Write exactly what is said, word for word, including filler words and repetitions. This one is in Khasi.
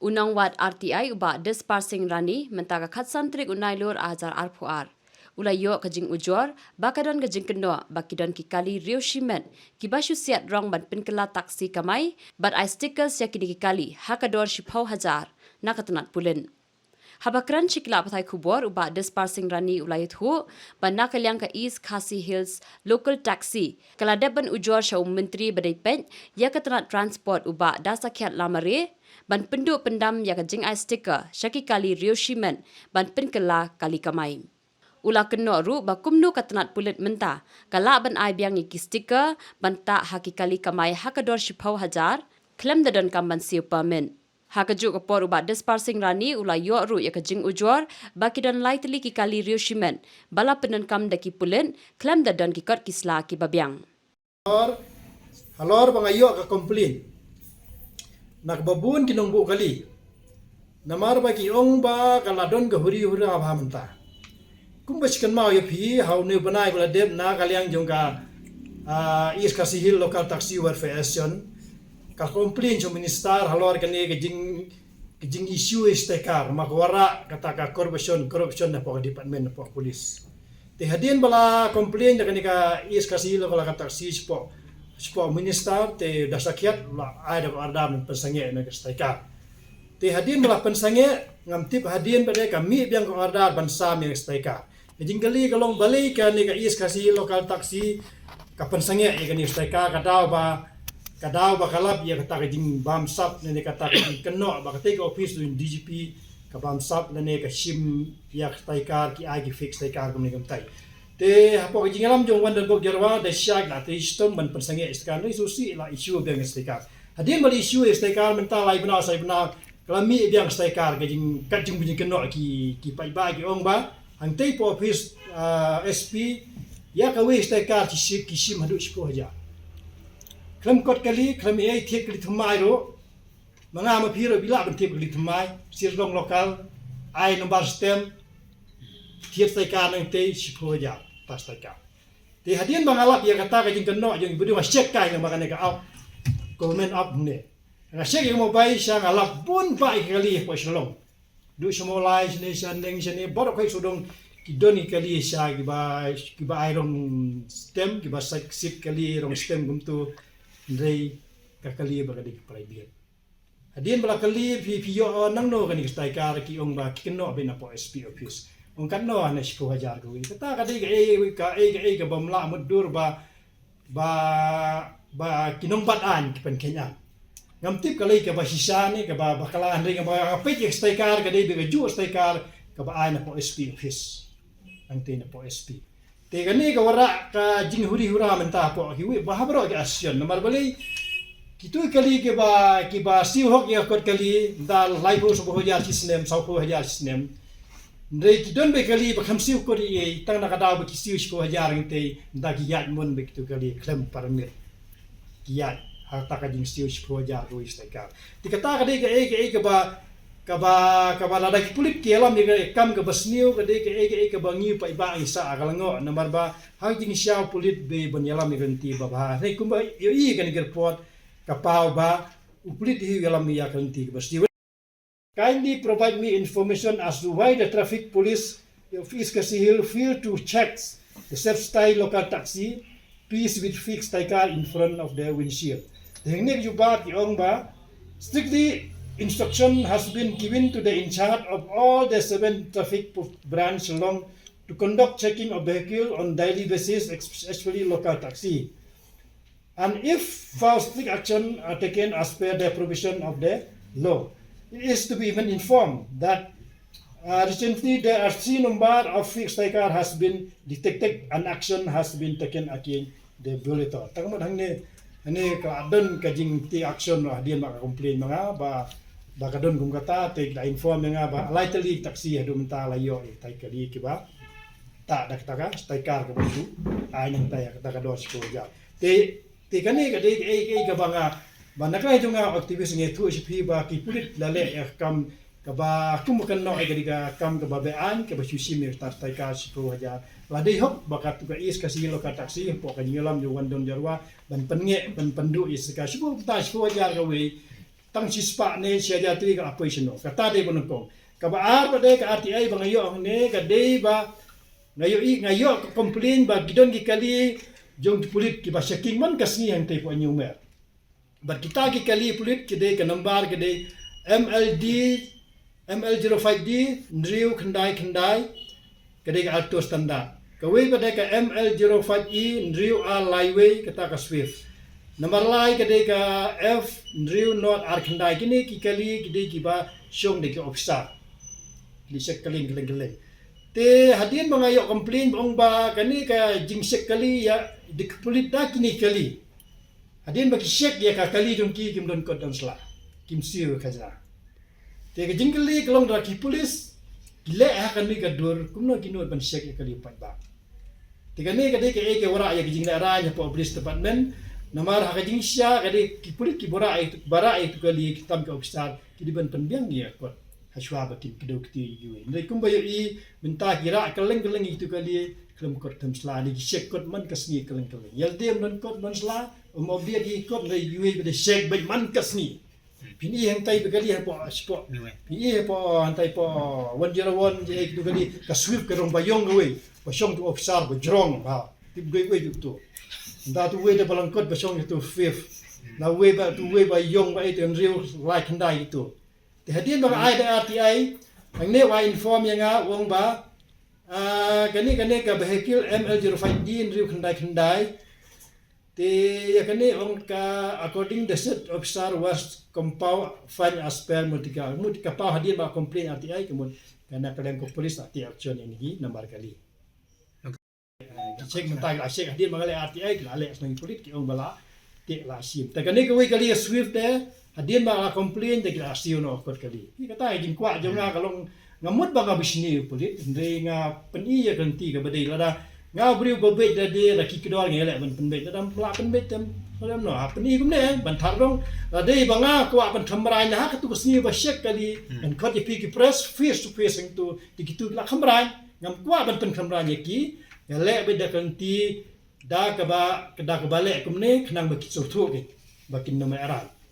U nongwad R T I u Bah Dispar Singh Rani mynta ka khatsan tarik u Nailur ar hajar arphew ar u la ïoh ka jingujor ba ka don ka jingkynnoh ba ki don ki kali riewshimet kiba shu siat rong ban pynkylla taksi kamai bad ai stickers ïa kine ki kali ha ka dor shiphew hajar na ka tnat pulit. Haba kren sha ki lad pathai khubor u Bah Dispar Singh Rani u la ïathuh ba na ka liang ka East Khasi Hills Local Taxi ka la dep ban ujor sha u Myntri ba dei peit ïa ka tnat Transport u Bah Dasakhiat Lamare ban pynduh pyndam ïa ka jingai sticker sha ki kali riewshimet ban pynkylla kali kamai. U la kynnoh ruh ba kumno ka tnat pulit mynta ka lah ban ai biang ïa ki sticker ban tah ha ki kali kamai ha ka dor shiphew hajar khlem da donkam ban siew permit. Ha kajuh ka por u Bah Dispar Singh Rani u la ïoh ruh ïa ka jingujor ba ki don lai tylli ki kali riewshimet ba la pyndonkam da ki pulit khlem da don ki kot ki sla kiba biang. Halor ba nga ïoh ka complain na kaba bun ki nongbuh kali, namar ba ki ong ba ka la don ka huri hura bha mynta. Kumba shi kynmaw ïa phi, ha une u bnai ba la dep na ka liang jong ka, ah, East Khasi Hills Local Taxi Welfare Association ka complain sha u Minister halor kane ka jing, ka jing issue sticker, ma ka wanrah kata ka corruption, corruption na pok department, na pok police. Te hadien ba la complain da kane ka East Khasi Hills Local Taxi shapoh, shapoh u Minister, te u Dasakhiat u la ai da ka order ban pynsangeh ïa ka sticker. Te hadien ba la pynsangeh, ngam tip hadien pat de ka mih biang ka order ban sam ïa ka sticker. Ka jingkylli ka long balei kane ka East Khasi Local Taxi ka pynsangeh ïa kane ka sticker, ka daw ba, ka daw ba ka lap ïa kata ka jingbamsap ne kata ka jingkynnoh ba katei ka office u D G P ka bamsap lane ka shim ïa ka sticker, ki ai ki fake sticker kumne kumtai. Te hapoh ka jingïalam jong u Wandenbok Jarwa da sha ki la trei shitom ban pynsangeh ïa ka sticker, hynrei sngewsih la issue biang ïa ka sticker. Hadien ba la issue ïa ka sticker mynta lai bnai, shiphew bnai, ka la mih biang ka sticker, ka jing, ka jing, jingkynnoh ki, ki paidbah ki ong ba hangtei hapoh office, ah, S P ïa kawei ka sticker ki shim, ki shim haduh shiphew hajar. Khlem kot kali, khlem ei, thied kali thymmai ruh. Ma nga ma phi ruh phi lah ban thied kali thymmai, sir long local, ai number stamp, thied sticker nangtei, shiphew hajar ta sticker. Te hadien ba nga lap ïa kata ka jingkynnoh jong i, bad nga check kai namar kane ka app, government app ne. Nga check ïa ka mobile sha nga lap bun bah ïa ki kali hapoh Shillong. Duh sha Mawlai shane, sha Neng shane, baroh khoit sawdong ki don ki kali sha kiba, kiba ai rong stamp, kiba sait sait kali rong stamp kumto. Hynrei ka kali ba ka dei ka private. Hadien ba la kylli phi, phi ïoh nangno kane ka sticker, ki ong ba ki kynnoh beit napoh S P office. Ong katno, hane shiphew hajar kawei. Kata ka dei kaei, kaei, kaei kaba ym lah mutdur ba, ba, ba ki nongbat aiñ ki pynkheiñ aiñ. Ngam tip ka lei kaba shisha ne kaba bakla, hynrei kaba nga peit ïa ka sticker ka dei beit kajuh ka sticker kaba ai napoh S P office. Hangtei napoh S P. Te kane ka wanrah ka jinghuri hura mynta hapoh kiwei, ba ha baroh ki association. Namar balei, kito ki kali kiba, kiba siew hok ïa ka kot kali, mynta laiphew, sawphew hajar shi snem, sawphew hajar shi snem. Hynrei ki don beit kali ba khlem siew kot ei ei, tang na ka daw ba ki siew shiphew hajar ngi te, mynta ki ïaid mon beit kito ki kali khlem permit. Ki ïaid ha kata ka jingsiew shiphew hajar kawei sticker. Te kata ka dei kaei kaei kaba, kaba, kaba lada ki pulit ki ïalam ïa ka kam kaba sniew, ka dei kaei kaei kaba ngi paidbah ngi sah ha ka lyngngoh, namar ba ha ka jingshisha u pulit dei ban ïalam ïa ka lynti ba bha. Hynrei kumba ïohi kane ka report ka paw ba u pulit hi u ïalam ïa ka lynti kaba sniew. Kindly provide me information as to why the traffic police of East Khasi Hills fail to check the Safe Style local taxi piece with fixed sticker in front of the windshield. Te hangne ka jubab ki ong ba strictly instruction has been given to the in charge of all the seven traffic branch along to conduct checking of vehicle on daily basis, especially local taxi. And if found, strict action are taken as per the provision of the law. It is to be even informed that, uh, recently there are three number of fake sticker has been detected and action has been taken against the violator. Tang mut hangne, hangne ka don ka jingtake action hadien ba ka complain ma nga ba, ba ka don kum kata te da inform ma nga ba lai tylli taxi haduh mynta la ïoh ïa tai kali kiba tah da kata ka sticker kaba shu ai nangta ïa kata ka dor shiphew hajar. Te, te kane ka dei kaei kaei kaba nga, ba na ka liang jong nga activist nga ïathuh sha phi ba ki pulit la leh ïa ka kam kaba kum ba kynnoh ïa ka dei ka kam kaba be-aiñ kaba shu shim ïa ka sticker shiphew hajar. La dei hok ba katto ka East Khasi Local Taxi hapoh ka jingïalam jong u Wandon Jarwa ban pynngeh ban pynduh ïa ka sticker shiphew, shiphew hajar kawei. tang shispah ne shi hajar tylli ka la poi shano. Kata dei ba nyngkong. Kaba ar pat dei ka R T I ba nga ïoh hangne ka dei ba nga ïoh i, nga ïoh ka complain ba ki don ki kali jong ki pulit kiba shaking man ka sngi hangtei hapoh Hynñiewmer. Bad kita ki kali pulit ki dei ka number ka dei M L D, M L zero five D hynriew khyndai khyndai, ka dei ka alto standard. Kawei pat dei ka M L zero five E hynriew ar lai wei, kata ka Swift. Number lai ka dei ka F hynriew nod ar khyndai. Kine ki kali ki dei kiba shong da ki officer. Ki dei check kylleng kylleng kylleng. Te hadien ba nga ïoh complain ba ong ba kane ka jingcheck kali ïa dei ka pulit da kine kali. Hadien ba ki check ïa ka kali jong ki, kim don kot don sla, kim siew ïa ka khajna. Te ka jingkylli ka long da ki pulit ki leh ha kane ka dur kumno ki nud ban check ïa ka kali paidbah. Te kane ka dei kaei ka wanrah ïa ka jinglehrain hapoh police department. Namar ha ka jingshisha ka dei ki pulit kiba rah ïa, ba rah ïa ka kali, ki tam ki officer ki dei ban pynbiang ïa ka kot hashwa ba kin kdew kti ïa kiwei. Hynrei kumba ïohi mynta ki rah kylleng kylleng ïa kitu ki kali, khlem kot khlem sla, ne ki check kot man ka sngi kylleng kylleng. Ïa lade ym don kot ym don sla, ym update ïa ki kot, hynrei ïa kiwei ba dei check beit man ka sngi. Phin i hangtai ba kali hapoh spot. Phin i hapoh hangtai hapoh one zero one je ïa kitu ki kali, ka Swift ka rong ba ïong kawei, ba shong tu officer ba jrong ba tip dei wei tu tu. Nda tu wei da ba lyngkot ba shong tu Swift. Na wei ba tu wei ba ïong ba ïa tu hynriew lai khyndai tu. Te hadien ba nga ai da R T I, hangne u ai inform ïa nga u ong ba, ah, kane, kane ka vehicle M L zero five D hynriew khyndai khyndai. Te ïa kane ong ka according the said officer was compound fine as per multica. Mut ka paw hadien ba complain R T I ka mut kane ka leng ko police la take action ïa kine ki number kali. Ki check mynta ki la check hadien ba nga leh R T I ki la leh shnong ki pulit ki ong ba la take la shim. Te kane kawei kali ka Swift te hadien ba la complain te ki la siew noh kot kali. Ïa kata ka jingkwah jong nga ka long nga mut ba nga bishni ïa u pulit, hynrei nga pyni ïa ka lynti kaba dei lada nga u briew ba beit lade da ki kdor nga ïaleh ban pynbeit, lada ym lah pynbeit te ym lada ym noh. Ha pyni kumne ban thad dong lada dei ba nga kwah ban thymmai ha katu ka sngi ba check kali, ban khot ïa phi ki press face to face hangtu. Te kitu ki la khamrai, ngam kwah ban pynkhamrai ïa ki. Nga leh beit da ka lynti da kaba, da kaba leh kumne khnang ba ki sngewthuh ki ba kin ym ïa rai.